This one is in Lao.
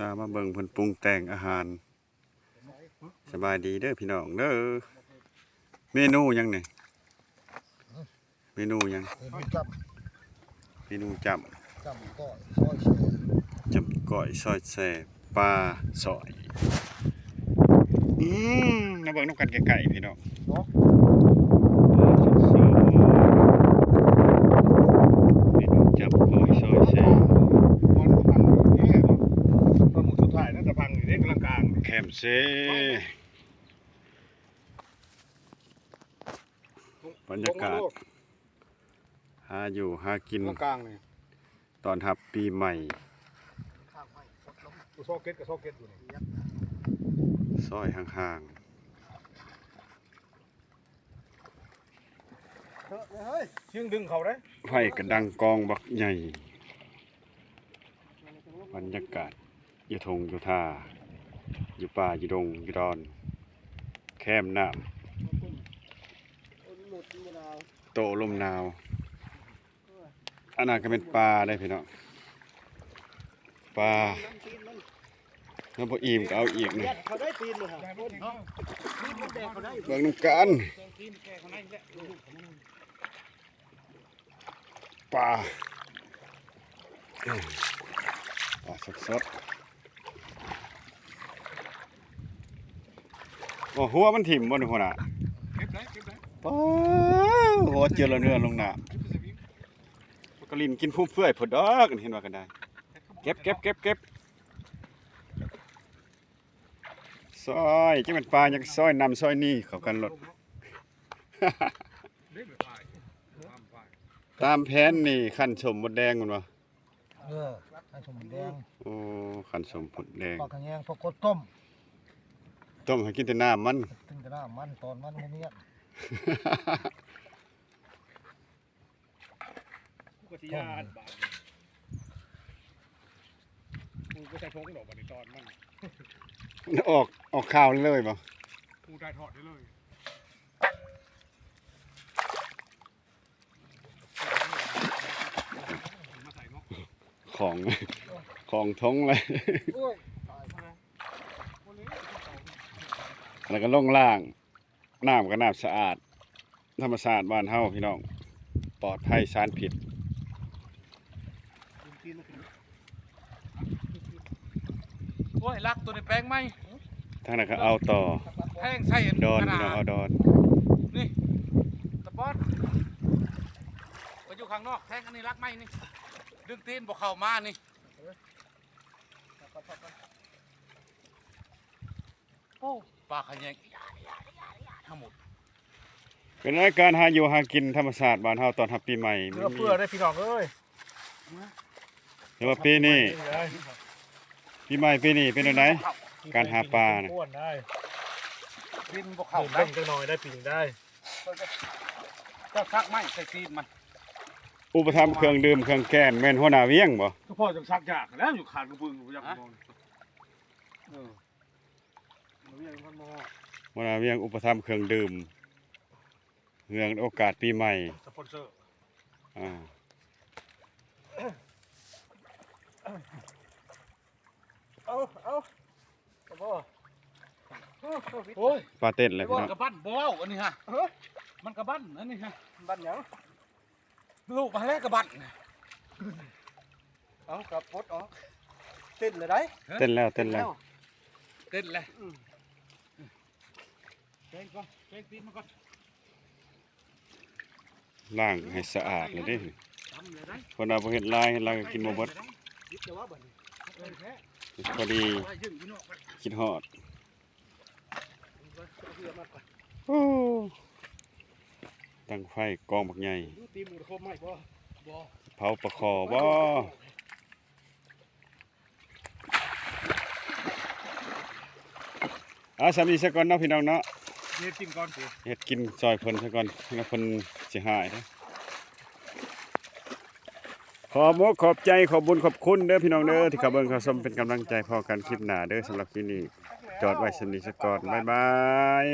ພາມາເບິ່ງເພິ່ນປຸງແຕ່ງອາຫານ. ສະບາຍດີເດີພີ່ນ້ອງເດີ. ເມນູຫຍັງນີ້? ເມນູຫຍັງ? ເມນູຈ້ຳ ເມນູຈ້ຳ ຈ້ຳກ້ອຍຊອຍແຊ ຈ້ຳກ້ອຍຊອຍແຊ ປາຊອຍ. ອືມ ມາເບິ່ງນຳກັນໃກ້ໆ ພີ່ນ້ອງ. ເນາະ ເມນູຈ້ຳກ້ອຍຊອຍແຊ ມັນກໍພັງຢູ່ເດ້ເນາະ ປາໝູກສຸດທ້າຍໜ້າຈະພັງຢູ່ເດ້ ກຳລັງກາງ ແຄມເຊ. ບັນຍາກາດຫາຢູ່ຫາກິນ ກາງນີ້ ຕ້ອນຮັບປີໃໝ່ ໂອ້ ຊອກເກັດກໍຊອກເກັດຢູ່ນີ້ ຊອຍຫ່າງໆ ເອີ ເຮີ້ຍ ຊຽງດຶງເຂົ້າເດ້ ໄຟກະດັງກອງບັກໃຫຍ່. ບັນຍາກາດຢູ່ທົ່ງຢູ່ທ່າ ຢູ່ປ່າຢູ່ດົງຢູ່ດອນ ແຄມນ້ຳ ໂຕ້ລົມໜາວ. ອັນນັ້ນກໍແມ່ນປາເດ້ພີ່ນ້ອງ ປາ ແລ້ວບໍ່ອີ່ມກໍເອົາອີກນີ້. ເບິ່ງນຳກັນ ປາ ອືມ ປາສົດໆ. ໂອ້ ຫົວມັນຖິ້ມບໍ່ນີ້ຫົວໜ້າ? ເກັບໄດ້ ເກັບໄດ້ ປາ ຫົວເຈື່ອລະເໜືອລົງນ້ຳ ເກັບໄປໃສ່ອີກ ມັນກໍຫຼິ້ນກິນຟຸມເຟືອຍພຸ້ນດອກ ເຫັນວ່າກັນໄດ້. ເກັບ ເກັບ ເກັບ ເກັບ ຊອຍ ຈັກແມ່ນປາຫຍັງ ຊອຍນ້ຳຊອຍນີ້ເຂົ້າກັນໂລດ. ຕາມແຜນນີ້ ຄັ້ນສົ້ມມົດແດງແມ່ນບໍ່? ເອີ ຄັ້ນສົ້ມມົດແດງ ໂອ້ ຄັ້ນສົ້ມມົດແດງ ປາຂະແຍງ ປາກົດຕົ້ມ ຕົ້ມໃຫ້ກິນແຕ່ນ້ຳມັນ ກິນແຕ່ນ້ຳມັນ ຕອນມັນບໍ່ມີ. ກູກໍຊິຢ້ານບາດນີ້ ກູບໍ່ໃສ່ຖົງດອກບາດນີ້ ຕອນມັນ ມັນອອກ ອອກຂ່າວເລີຍບໍ່? ກູຖ່າຍທອດໄດ້ເລີຍ ມາໃສ່ເນາະ ຂອງ ຂອງຖົງເລີຍ ໂອ້ຍ ຕາຍ ແລ້ວກໍລົງລ້າງ ນ້ຳກໍນ້ຳສະອາດ ທຳມະຊາດບ້ານເຮົາພີ່ນ້ອງ ປອດໄພສານພິດ. ໂອ້ຍ ລັກໂຕນີ້ແປງໃໝ່ ທາງນັ້ນກໍເອົາຕໍ່ ແພງໃສ່ ດອນ ພີ່ນ້ອງ ເອົາດອນ ນີ້ ຕະປອດ ໄປຢູ່ຂ້າງນອກ ແທງອັນນີ້ລັກໃໝ່ນີ້ ດຶງຕີນບໍ່ເຂົ້າມານີ້. ໂອ້ ປາຂະແຍງທັງໝົດ. ເປັນລາຍການຫາຢູ່ຫາກິນທຳມະຊາດບ້ານເຮົາຕ້ອນຮັບປີໃໝ່ ເຫຼືອເຟືອເດ້ພີ່ນ້ອງເອີຍ. ແຕ່ວ່າປີນີ້ ປີໃໝ່ປີນີ້ເປັນແນວໃດ ການຫາປານະ? ບິນບໍ່ເຂົ້າໄດ້ ເບິ່ງຈັກໜ່ອຍໄດ້ປີນີ້ໄດ້. ເຈົ້າຊັກໄມ້ໃສ່ຕີນມັນ. ອຸປະຖຳເຄື່ອງດື່ມເຄື່ອງແກ່ນແມ່ນຫົວໜ້າວຽງບໍ່? ສະເພາະຈັງຊັກຍາກແລ້ວ ຢູ່ຄານກະບຶງບໍ່ຢາກນອນ. ເອີ ຫົວໜ້າວຽງອຸປະຖຳເຄື່ອງດື່ມ ເນື່ອງໃນໂອກາດປີໃໝ່ ສະປອນເຊີ ອ່າ ເອົາ ເອົາ ບໍ່ ໂອ້ຍ ປາເຕັ້ນແລ້ວພີ່ນ້ອງ ກະບັ້ນບໍ່ເວົ້າອັນນີ້ຮະ ຮະ ມັນກະບັ້ນອັນນີ້ຮະ ບັ້ນຫຍັງ? ລູກມາແລ້ວກະບັ້ນ ເອົາ ກະປົດອອກ ເຕັ້ນແລ້ວໃດ໋ ເຕັ້ນແລ້ວ ເຕັ້ນແລ້ວ ເຕັ້ນແລ້ວ ອືມ ແປງກ່ອນ ແປງຕີນມັນກ່ອນ ລ້າງໃຫ້ສະອາດແລ້ວເດ້ ເພິ່ນວ່າບໍ່ເຮັດຫຼາຍ ເຮັດຫຼາຍກໍກິນບໍ່ເບິດ ພໍດີ ຄິດຮອດ ໂອ້ ຕັ້ງໄຟກອງບັກໃຫຍ່ ເຜົາປາຄໍ່ບໍ່? ເອົາ ສ່ຳນີ້ຊະກ່ອນເນາະພີ່ນ້ອງເນາະ ເຮັດກິນກ່ອນຕິ ເຮັດກິນຊ່ອຍເພິ່ນຊະກ່ອນ ແລ້ວເພິ່ນຊິຮ້າຍເດ້. ຂອບອົກຂອບໃຈ ຂອບບຸນຂອບຄຸນເດີພີ່ນ້ອງເດີ ທີ່ເຂົ້າເບິ່ງເຂົ້າຊົມເປັນກຳລັງໃຈ. ພໍ້ກັນຄລິບໜ້າເດີ ສຳລັບຄລິບນີ້ ຈອດໄວ້ສ່ຳນີ້ຊະກ່ອນ ບາຍບາຍ.